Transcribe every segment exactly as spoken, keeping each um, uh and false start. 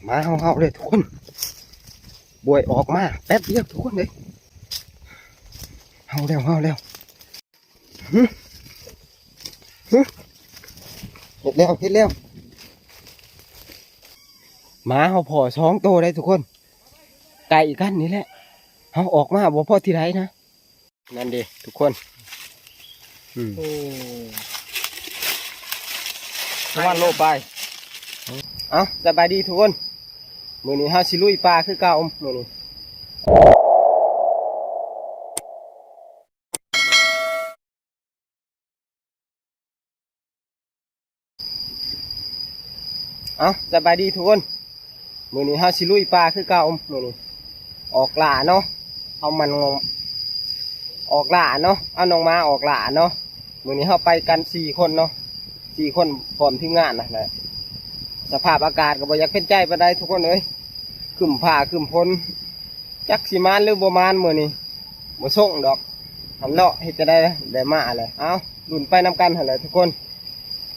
หมาเห่าๆเลยทุกคน บ่วยออกมาแป๊บเดียวทุกคนเลย เห่าแล้ว เห่าแล้ว หึ หึ เห็นแล้ว เห็นแล้ว หมาเห่าพ้อสองโตได้ทุกคน ไก่กันนี่แหละ เห่าออกมาบ่พอที่ไรนะ นั่นเด้ทุกคน อืม โอ้ ประมาณโลไป เอ้า สบายดีทุกคน มื้อนี้เฮาสิลุยป่าคือเก่า มื้อนี้ เอ้า สบายดีทุกคน มื้อนี้เฮาสิลุยป่าคือเก่า มื้อนี้ ออกล่าเนาะ เอามันงม ออกล่าเนาะ เอาน้องหมาออกล่าเนาะ มื้อนี้เฮาไปกันสี่คนเนาะ สี่คนพร้อมทีมงานนะแหละ สภาพอากาศก็บ่อยากเป็นใจปานใดทุกคนเอ้ย ครึ้มฟ้าครึ้มฝน จักสิหมานหรือบ่หมานมื้อนี้ บ่ส่งดอก หันเลาะเฮ็ดจะได้ได้มาแหละ เอ้า ลุ้นไปนำกันหั่นแหละทุกคน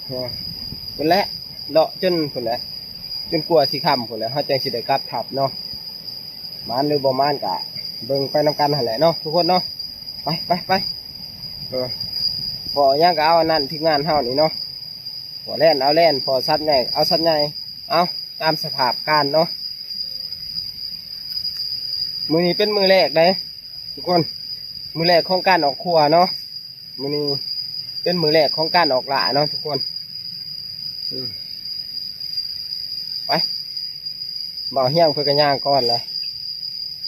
เออ พุ่นแหละ เลาะจนพุ่นแหละ จนกว่าสิค่ำพุ่นแหละ เฮาจังสิได้กลับถ้ำเนาะ หมานหรือบ่หมานกะเบิ่งไปนำกันหั่นแหละเนาะทุกคนเนาะ ไป ไป ไป เออ พ้อหยังก็เอาอันนั้น ทีมงานเฮานี่เนาะ พ้อแล่นเอาแล่น พ้อสัตว์ใหญ่เอาสัตว์ใหญ่ เอาตามสภาพการเนาะ มื้อนี้เป็นมื้อแรกเด้ทุกคน มื้อแรกของการออกครัวเนาะ มื้อนี้เป็นมื้อแรกของการออกล่าเนาะทุกคน อืม ไป บ่าวเฮียงเพิ่นก็ย่างก่อนเลย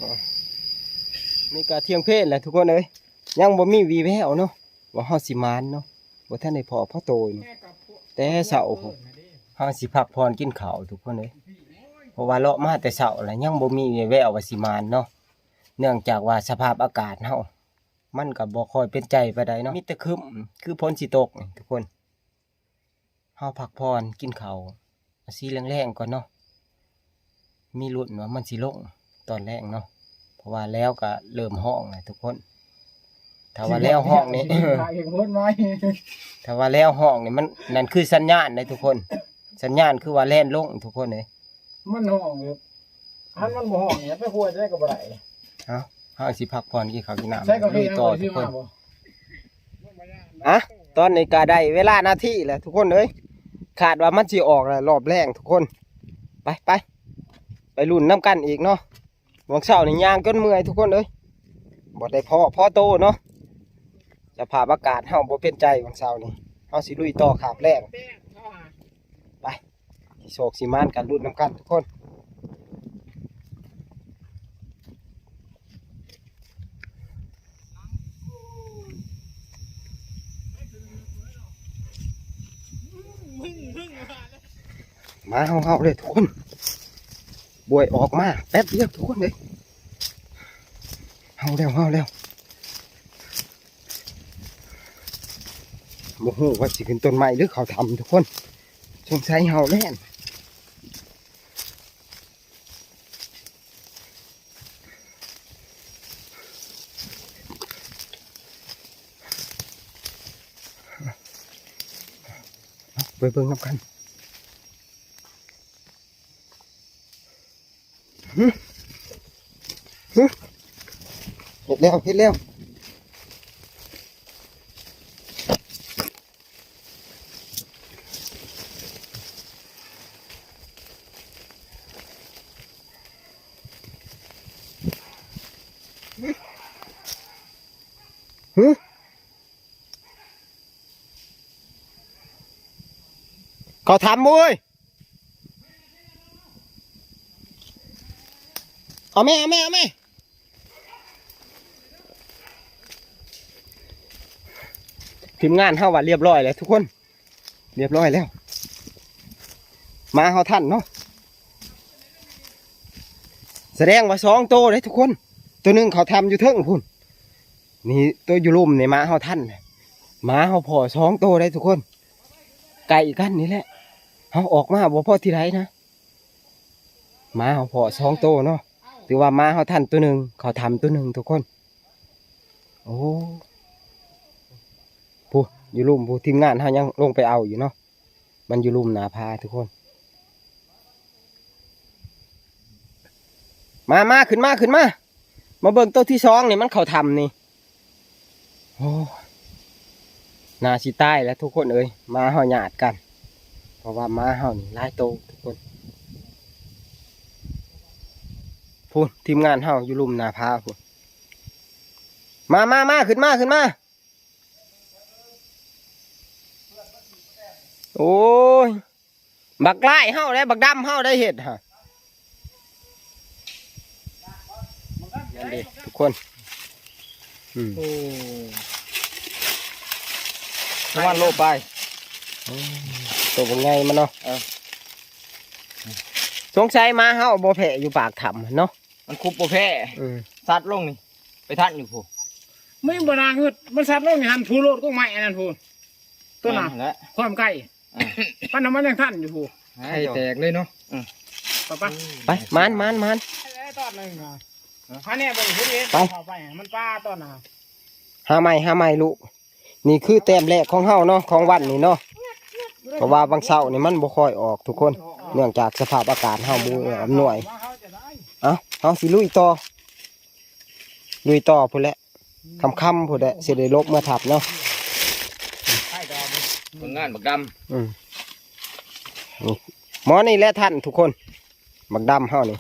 อ๋อ มีกะเที่ยงเพลแหละทุกคนเอ้ย ยังบ่มีวีแววเนาะ ว่าเฮาสิหมานเนาะ บ่ทันได้พ้อพ้อโตอยู่ แต่เช้าพุ้น เฮาสิพักผ่อนกินข้าวทุกคนเอ้ย เพราะว่าเลาะมาแต่เช้าแล้วยังบ่มีวีแววว่าสิหมานเนาะ เนื่องจากว่าสภาพอากาศเฮา มันก็บ่ค่อยเป็นใจปานใดเนาะ มีแต่ครึ้ม คือฝนสิตกนี่ทุกคน เฮาพักผ่อนกินข้าว สีแลงๆก่อนเนาะ มีลุ้นว่ามันสิลงตอนแลงเนาะ เพราะว่าแล้วก็เริ่มฮ้องแล้วทุกคน ถ้าว่าแล้วฮ้องนี่ ถ่ายเองโพสต์ไว้ ถ้าว่าแล้วฮ้องนี่มัน นั่นคือสัญญาณนะทุกคน สัญญาณคือว่าแล่นลงทุกคนเอ้ย มันฮ้องอยู่ คันมันบ่ฮ้องเนี่ย ไปหัวใจก็บ่ได้ เอ้า เฮาสิพักผ่อนกินข้าวกินน้ำ ใส่กาแฟ ลุยต่อ เอาไปซื้อ ทุกคน มาบ่ อ่ะ ตอนนี้ก็ได้เวลานาทีแล้วทุกคนเอ้ย คาดว่ามันสิออกแล้วรอบแลงทุกคน ไป ไป ไปลุ้นนำกันอีกเนาะ หว่างเช้านี่ย่างจนเมื่อยทุกคนเอ้ย บ่ได้พ้อพ้อโตเนาะ สภาพอากาศเฮาบ่เป็นใจหว่างเช้านี่ เฮาสิลุยต่อคาบแลง ไป สิโชคสิหมานกันลุ้นนำกันทุกคน หมาเห่าๆเลยทุกคน บ่วยออกมาแป๊บเดียวทุกคนเลย เห่าแล้ว เห่าแล้ว บ่ฮู้ว่าสิขึ้นต้นไม้หรือเขาถ้ำทุกคน สงสัยเห่าแล่น ไปเบิ่งนำกัน หึ หึ เห็นแล้ว เห็นแล้ว หึ เขาถ้ำเว้ย เอาแม่ เอาแม่ เอาแม่ ทีมงานเฮาว่าเรียบร้อยแล้วทุกคน เรียบร้อยแล้ว หมาเห่าทันเนาะ แสดงว่าสองโตเด้ทุกคน โตหนึ่งเขาถ้ำอยู่เทิงพุ้น นี่โตอยู่ลุ่มนี่หมาเห่าทัน หมาเห่าพ้อสองโตเด้ทุกคน ไก่กันนี่แหละ เฮาออกมาบ่พอที่ไรนะ หมาเห่าพ้อสองโตเนาะ ถือว่าหมาเห่าทันโตหนึ่ง เขาถ้ำโตหนึ่งทุกคน โอ้ พุ้น อยู่ลุ่มพุ้น ทีมงานเฮายังลงไปเอาอยู่เนาะ มันอยู่ลุ่มหน้าผาทุกคน มามา ขึ้นมา ขึ้นมา มาเบิ่งโตที่สองนี่ มันเข้าถ้ำนี่ โอ้ น่าสิตายแล้วทุกคนเอ้ย หมาเฮาหยาดกัน เพราะว่าหมาเฮานี่หลายโตทุกคน พู้น ทีมงานเฮาอยู่ลุ่มหน้าผาพู้น มามามา ขึ้นมา ขึ้นมา โอ้ย บักลายเฮาได้ บักดำเฮาได้เฮ็ดฮะ นั่นดิ ทุกคน อืม โอ้ ประมาณโลไป โอ้ ตัวบักใหญ่มันเนาะ เออ สงสัยหมาเฮาบ่แพ้อยู่ปากถ้ำเนาะ มันคุบบ่แพ้ อืม สัตว์ลงนี่ ไปทันอยู่พู้น มันบ่น่างึด มันสัตว์ลงนี่หันพู้นโลดกกไม้อันนั้นพู้น ต้นน่ะ นั่นแหละ ความไกล อ่า ปานนั้นมันยังทันอยู่พู้น ไข่แตกเลยเนาะ อืม ไปปะ ไป มัน มัน มัน ตอนหนึ่งนะ ฮะ หาแน่บ่ได้เห็น ไป เข้าไป มันปลาตอนน่ะ หาใหม่ หาใหม่ลูก นี่คือแต้มแรกของเฮาเนาะ ของวันนี้เนาะ เพราะว่าวังเสาร์นี่มันบ่ค่อยออกทุกคน เนื่องจากสภาพอากาศเฮาบ่เอื้ออำนวย เอ้า เฮาสิลุยต่อ ลุยต่อพู้นแหละ ค่ำๆพู้นแหละ สิได้หลบเมือถ้ำเนาะ ผลงานบักดำ อืม นี่ หมอนี่แหละทันทุกคน บักดำเฮานี่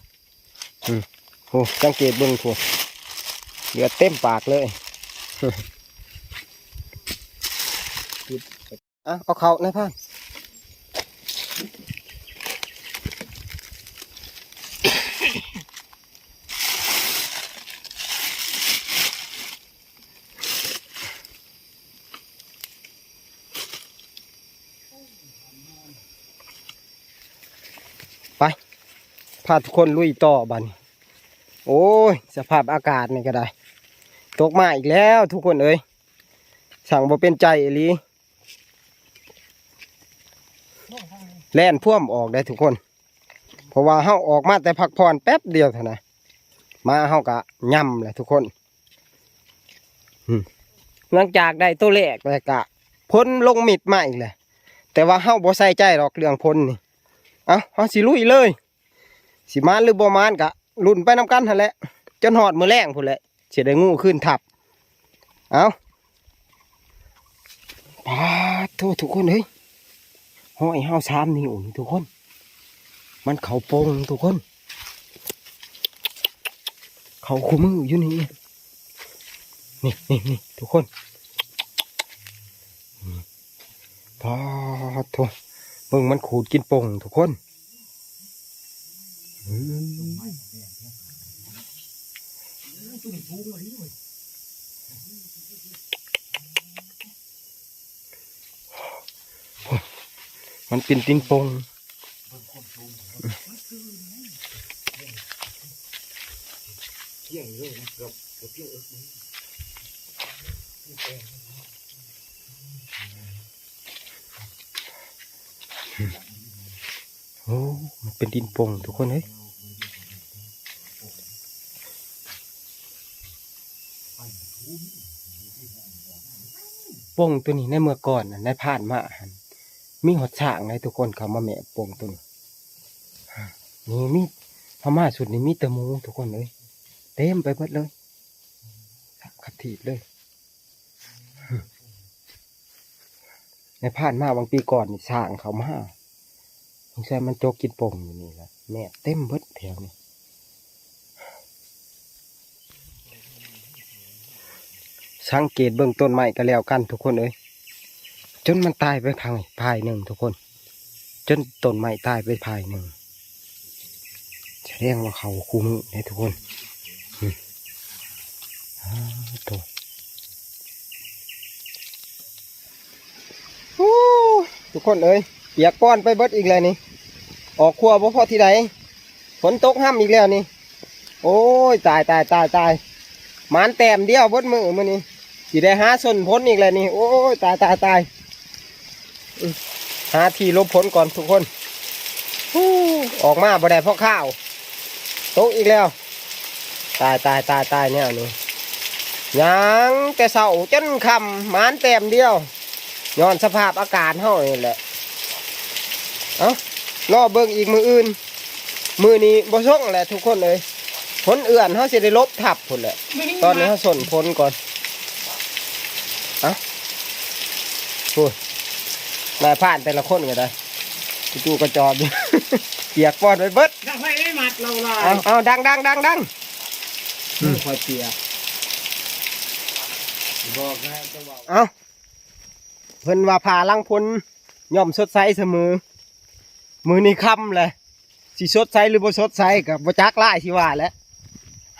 อืม โอ้ สังเกตเบิ่งพู้น เลือดเต็มปากเลย อ่ะ เอาเข้า นายพราน ไป พาทุกคนลุยต่อบัดนี้ โอ้ย สภาพอากาศนี่ก็ได้ ตกมาอีกแล้วทุกคนเอ้ย สั่งบ่เป็นใจอีหลี แล่นพ่วมออกได้ทุกคน เพราะว่าเฮาออกมาแต่พักผ่อนแป๊บเดียวเท่านั้น หมาเฮาก็ย่ำแหละทุกคน อืม หลังจากได้ตัวแรกแล้วก็ผลลงมิดมาอีกแหละ แต่ว่าเฮาบ่ใส่ใจหรอกเรื่องผลนี่ เอ้า เฮาสิลุยเลย สิหมานหรือบ่หมานก็ลุ้นไปนำกันหั่นแหละ จนฮอดมื้อแลงพู้นแหละ สิได้งูคืนทับ เอ้า ปาดโธ่ทุกคนเอ้ย ห้อยเฮาสามนิ้วนี่ทุกคน มันเข้าโป่งทุกคน เข้าคู่มืออยู่นี่ นี่ นี่ นี่ ทุกคน อืม ปาดโธ่ เบิ่งมันขูดกินโป่งทุกคน อืม มันเป็นตีนโป่ง โอ้ มันเป็นตีนโป่งทุกคนเอ้ย โป่งตัวนี้ในเมื่อก่อนน่ะ ในผ่านมาหั่น มีฮอดช้างเลยทุกคน เข้ามาแมะโป่งตัวนี้ นี่มี พม่าชุดนี้มีแต่หมูทุกคนเอ้ย เต็มไปหมดเลย ขับถีบเลย ในผ่านมาบางปีก่อนนี่ช้างเข้ามา สงสัยมันจกกินโป่งอยู่นี่แหละ แมะเต็มเบิดแถวนี้ สังเกตเบิ่งต้นไม้ก็แล้วกันทุกคนเอ้ย จนมันตายไปพัง พายหนึ่งทุกคน จนต้นไม้ตายไปพายหนึ่ง แสดงว่าเขาคู่มือเด้ทุกคน อืม อ่า โธ่ โอ้ ทุกคนเอ้ย เปียกป้อนไปเบิดอีกแล้วนี่ ออกครัวบ่พอที่ใด ฝนตกห่ำอีกแล้วนี่ โอ้ย ตาย ตาย ตาย ตาย หมานแต้มเดียวเบิดมื้อมื้อนี้ สิได้หาส้นฝนอีกแล้วนี่ โอ้ย ตาย ตาย ตาย อืม หาที่หลบฝนก่อนทุกคน ฮู้ ออกมาบ่ได้พอข้าว ตกอีกแล้ว ตาย ตาย ตาย ตาย แนวนี้ ย่างแต่เช้าจนค่ำ หมานแต้มเดียว ย้อนสภาพอากาศเฮานี่แหละ เอ้า รอเบิ่งอีกมื้ออื่น มื้อนี้บ่ส่งแหละทุกคนเอ้ย คนเอื้อนเขาสิได้ลบทับพุ่นแหละ ตอนนี้เขาส่นคนก่อน เอ้า โอ้ย นายพรานแต่ละคนก็ได้ จู่ๆก็จอบอยู่ เปียกปอนไปเบิด ดังไฟไม่มัดเราลาย เอา เอา ดังดังดังดัง อืม คอยเปียก บอกนะจะบอก เอา เพิ่นว่าผ้าหลังฝนย่อมสดใสเสมอ มื้อนี้ค่ำแหละ สิสดใสหรือบ่สดใสก็บ่จักหลายสิว่าแหละ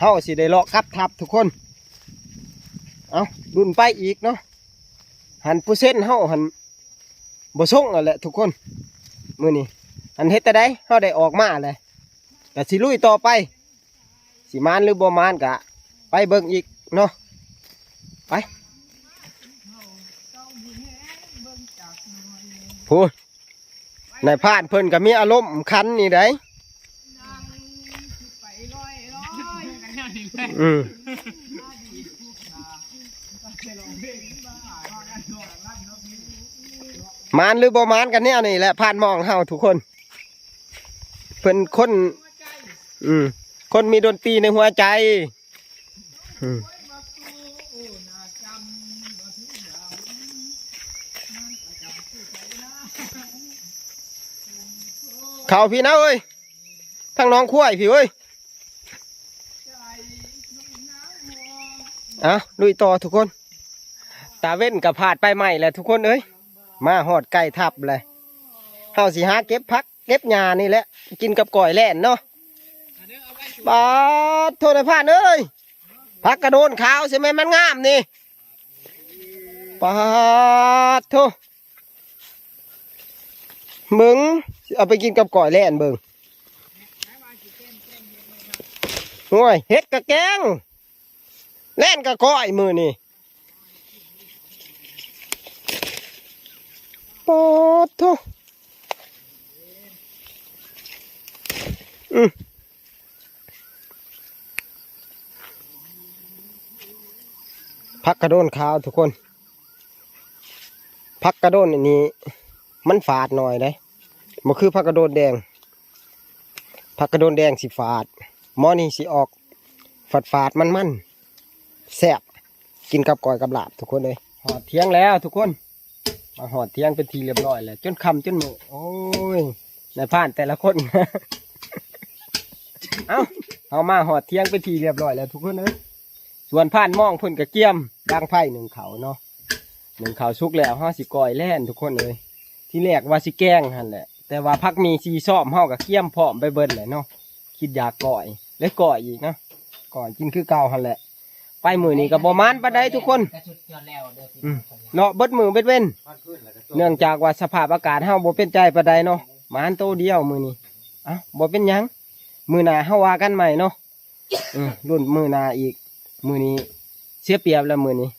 เฮาสิได้เลาะกลับทับทุกคน เอา ลุ้นไปอีกเนาะ หันเปอร์เซ็นต์เฮาหันบ่ส่งแล้วแหละทุกคน มื้อนี้ หันเฮ็ดแต่ใดเฮาได้ออกมาแหละ ก็สิลุยต่อไป สิหมานหรือบ่หมานก็ไปเบิ่งอีกเนาะ ไป พู้น นายพรานเพิ่นก็มีอารมณ์ขันนี่ได๋ อืม หมานหรือบ่หมานกันแนวนี้แหละ พรานหม่องเฮาทุกคน เพิ่นคน อืม คนมีดนตรีในหัวใจ อืม เข้าพี้นะเอ้ย ทางหนองควายพี้เอ้ย อ่ะ ลุยต่อทุกคน ตาเว้นก็พลาดไปใหม่แหละทุกคนเอ้ย มาฮอดใกล้ทับเลย เฮาสิหาเก็บผักเก็บหญ้านี่แหละ กินกับก้อยแล่นเนาะ ปาดโทษนายพรานเอ้ย ผักกระโดนขาวใช่ไหมมันงามนี่ ปาดโท เบิ่ง เอาไปกินกับก้อยแล่นเบิ่ง โอ้ย เฮ็ดกะแกง แล่นกะก้อยมื้อนี้ ปาดโท อืม ผักกระโดนขาวทุกคน ผักกระโดนอันนี้ มันฝาดหน่อยเด้ บ่คือผักกระโดนแดง ผักกระโดนแดงสิฝาด หม้อนี่สิออกฝาดๆ มันๆ แซ่บ กินกับก้อยกับลาบทุกคนเอ้ย ฮอดเที่ยงแล้วทุกคน มาฮอดเที่ยงเป็นที่เรียบร้อยแล้ว จนค่ำจนมื้ด โอ้ย นายพรานแต่ละคน เอ้า เฮามาฮอดเที่ยงเป็นที่เรียบร้อยแล้วทุกคนเอ้ย ส่วนพรานหม่องเพิ่นก็เกียมดังไฟนึ่งข้าวเนาะ นึ่งข้าวสุกแล้วเฮาสิก้อยแล่นทุกคนเอ้ย ทีแรกว่าสิแกงหั่นแหละ แต่ว่าผักหมี่สี่ซ้อมเฮาก็เกียมพร้อมไปเบิดแหละเนาะ คิดอยากก้อย เลยก้อยอีกเนาะ ก้อยกินคือเก่าหั่นแหละ ไปมื้อนี้ก็บ่หมานปานใดทุกคน อืม เลาะเบิดมื้อเบิดเว็น เนื่องจากว่าสภาพอากาศเฮาบ่เป็นใจปานใดเนาะ หมานโตเดียวมื้อนี้ เอ้า บ่เป็นหยัง มื้อหน้าเฮาว่ากันใหม่เนาะ อืม ลุ้นมื้อหน้าอีก มื้อนี้เสียเปรียบแล้วมื้อนี้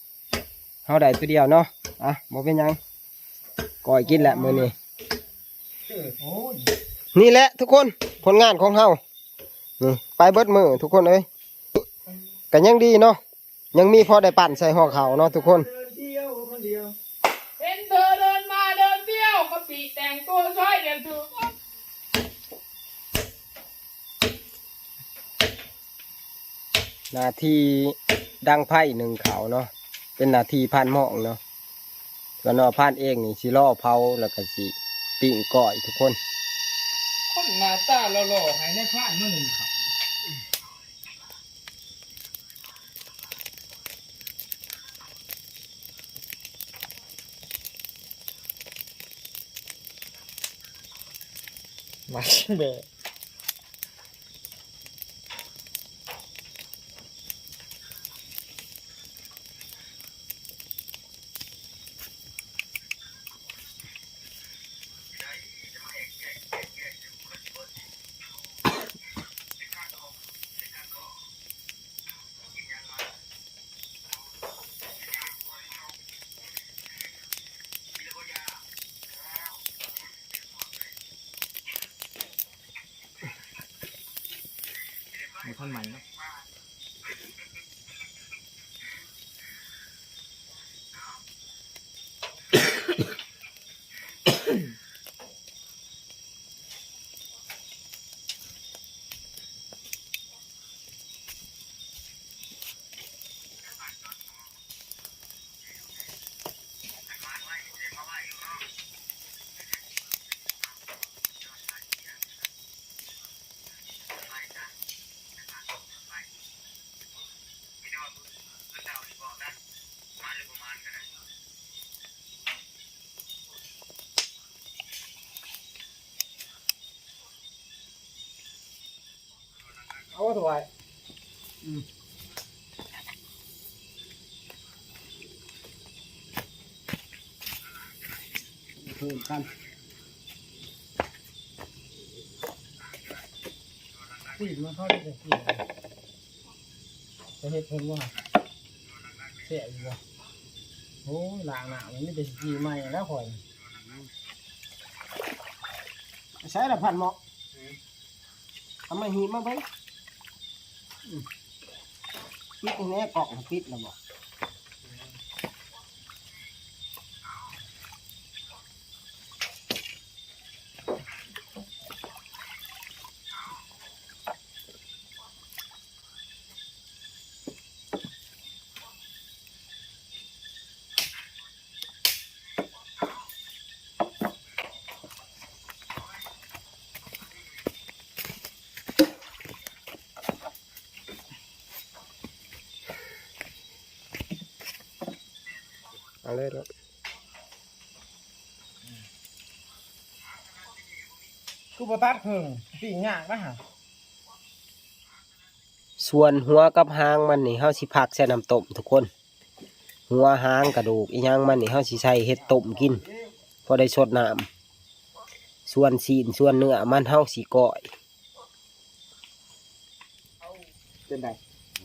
เฮาได้ตัวเดียวเนาะ อ่ะ บ่เป็นหยัง ก้อยกินแหละมื้อนี้ นี่แหละทุกคน ผลงานของเฮา นี่ ไปเบิดมื้อทุกคนเอ้ย ก็ยังดีเนาะ ยังมีพอได้ปั่นใส่ห่อข้าวเนาะทุกคน เห็นเธอเดินมาเดินเที่ยวก็ปีแต่งตัวสวยเด่นถูก หน้าที่ดังไฟนึ่งข้าวเนาะ เป็นหน้าที่พรานหม่องเนาะ ส่วนนอพรานเองนี่สิรอเผาแล้วก็สิปิ้งก้อยทุกคน คนหน้าตาหล่อๆให้นายพรานมานึ่งข้าว มาเด้อ มีท่อนไม้เนาะ เ เอาถวาย อืม เพิ่มกัน ปีกมันเข้าได้แต่ปีก จะเฮ็ดเพิ่นว่า แซ่บอยู่บ่ โอ้ย ล้างน้ำมันมีแต่สิใหม่แล้วข่อย ใส่ละพันหมอ เอามาหีบมาเบิ่ง อืม ปิดตรงนี้กล่องปิดแล้วบ่ เอาเลยเนาะ คือบ่ตัดเพิ่ง ปิ้งยากนะฮะ ส่วนหัวกับหางมันนี่ เฮาสิผักใส่น้ำต้มทุกคน หัวหางกระดูกอีหยังมันนี่ เฮาสิใส่เฮ็ดต้มกิน พอได้สดน้ำ ส่วนซีนส่วนเนื้อมัน เฮาสิก้อย เป็นได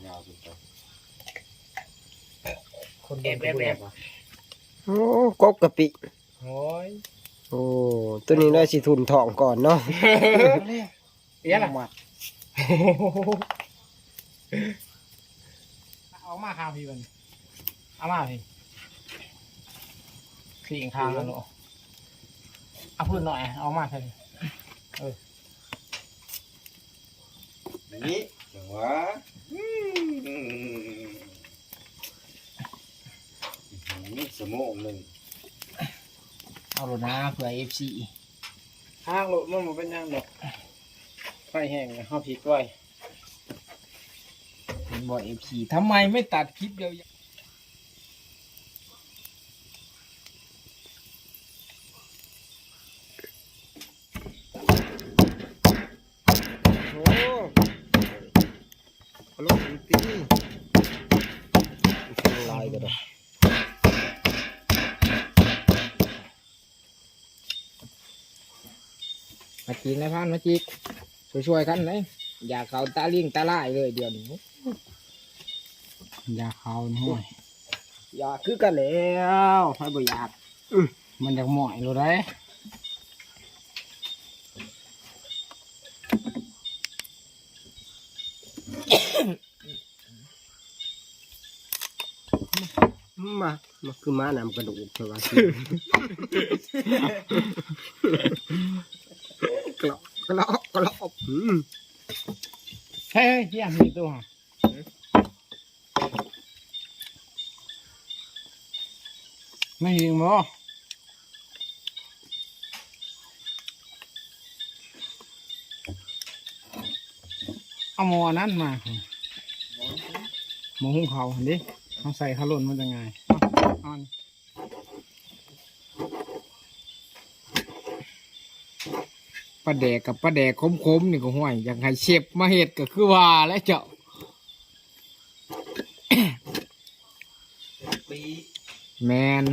ยาวเกินไป คนเบิ่งก็เบื่อว่ะ โอ้ กบกะปิ โอ้ย โอ้ ตัวนี้น่าสิทุนท้องก่อนเนาะ เดี๋ยวล่ะ มัด เอามาข้างพี่มัน เอามาพี่ สี่ข้างแล้วเนาะ เอาพื้นหน่อย เอามาใส่ เออ อย่างนี้จังหวะ อืม อืม ชั่วโมงหนึ่ง เอาโลดนะ เผื่อ เอฟซี ทางโลดมันบ่เป็นหยังดอก ไฟแห้งนะ เฮาพลิกไว้ เห็นบ่ เอฟซี ทำไมไม่ตัดคลิปยาวๆ โอ้ เอาลงอีกที ลายก็ได้ มาจิกนายพราน มาจิก ช่วยๆกันเลย อย่าเข้าตาลิงตาลายเลยเดี๋ยวนี้ อย่าเข้านี่ห้วย อยากคือกันแล้ว ไผบ่อยาก อื้อ มันอยากหมอยโลดได้ มา มาคือหมานำกระดูกเถอะวะ กรอบ กรอบ กรอบ อืม เฮ้ย เฮ้ย เฮีย มีตัว ไม่หิวบ่ เอาหม้อนั้นมา หม้อหุงข้าวหั่นดิ เอาใส่ข้าวหล่นมันจะง่าย เอา เอานี่ ปลาแดกกับปลาแดกขมๆ นี่ก็ห้วย อยากให้เชฟมาเฮ็ดก็คือว่าแล้วเจ้า ปี แม่น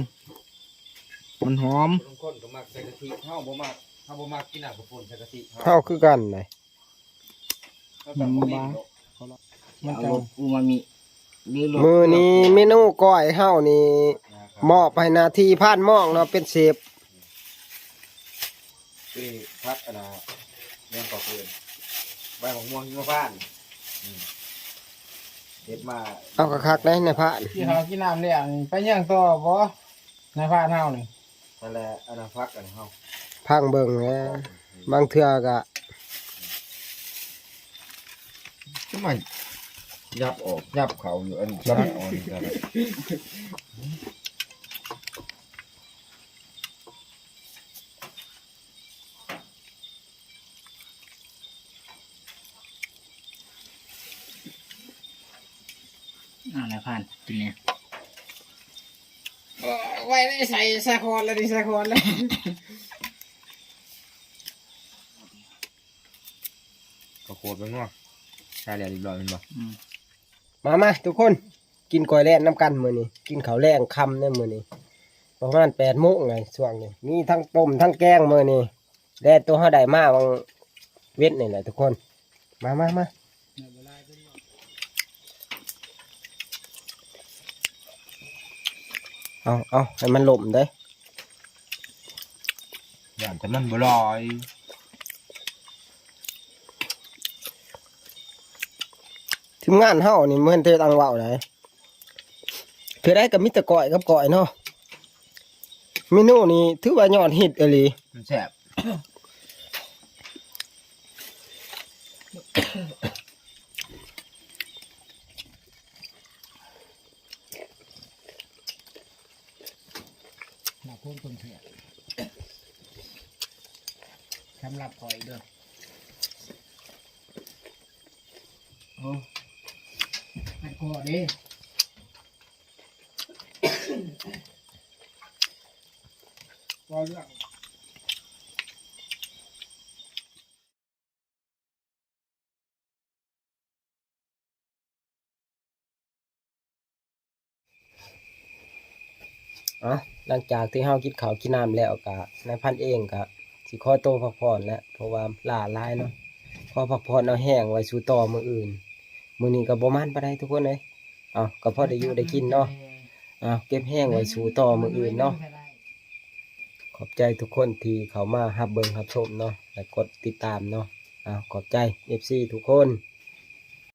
มันหอม บางคนก็มักใส่กะทิ เฮาบ่มัก เฮาบ่มักกินน้ำข้าวปุ้นใส่กะทิ เฮา เฮาคือกันได๋ เฮาต้องบ่มี มันจะ เอารสอูมามิ หรือรส มื้อนี้เมนูก้อยเฮานี่ นะครับ มอบให้หน้าที่พรานหม่องเนาะ เป็นเชฟ เอ้ย ผักอันน่ะ แม่นปอกเพิ่น ใบมะม่วงหิมพานต์ อืม เฮ็ดมา เอาคักๆ ได้นายพราน กินข้าวกินน้ำแล้ว ไปเยี่ยงต่อบ่ นายพรานเฮานี่ นั่นแหละ อันนั้นผักอันเฮา พังเบิ่งแหน่ บางเทื่อก็ ทำไม ยับออก ยับเข้าอยู่ อันนี้ ยับออกนี่ก็ได้ อ่า นายพราน กินเนี่ย เออ ไว้ได้ใส่สะคอนแล้วดิ สะคอนแล้ว ข้าวโพดมันนัว ใส่แล้วเรียบร้อยแม่นบ่ อืม มามาทุกคน กินก๋วยแล่นนำกันมื้อนี้ กินข้าวแลงค่ำในมื้อนี้ ประมาณแปดโมงไงช่วงนี้ มีทั้งต้มทั้งแกงมื้อนี้ แล่นตัวเฮาได้มาวังเว็ดนี่แหละทุกคน มามามา เอาเอาให้มันล่มเด้ ย่านแต่มันบ่ลอย ทีมงานเฮานี่เหมือนเทตังเว้าได๋ คือได้ก็มีแต่ก้อยกับก้อยเนาะ เมนูนี้ถือว่ายอดฮิตอีหลี มันแซ่บ หมากพวกต้นเสีย สำหรับข้อยเด้อ โอ้ มันก็เด้ ว่าเรื่อง เอ้า หลังจากที่เฮากินข้าวกินน้ำแล้วก็ นายพันเองก็สิขอตัวพักผ่อนแล้ว เพราะว่าล้าหลายเนาะ ขอพักผ่อนเอาแฮงไว้สู้ต่อมื้ออื่น มื้อนี้ก็บ่มันปานใดทุกคนเอ้ย เอ้า ก็พอได้อยู่ได้กินเนาะ เอ้า เก็บแฮงไว้สู้ต่อมื้ออื่นเนาะ ขอบใจทุกคนที่เข้ามารับเบิ่งรับชมเนาะ และกดติดตามเนาะ เอ้า ขอบใจ เอฟซี ทุกคน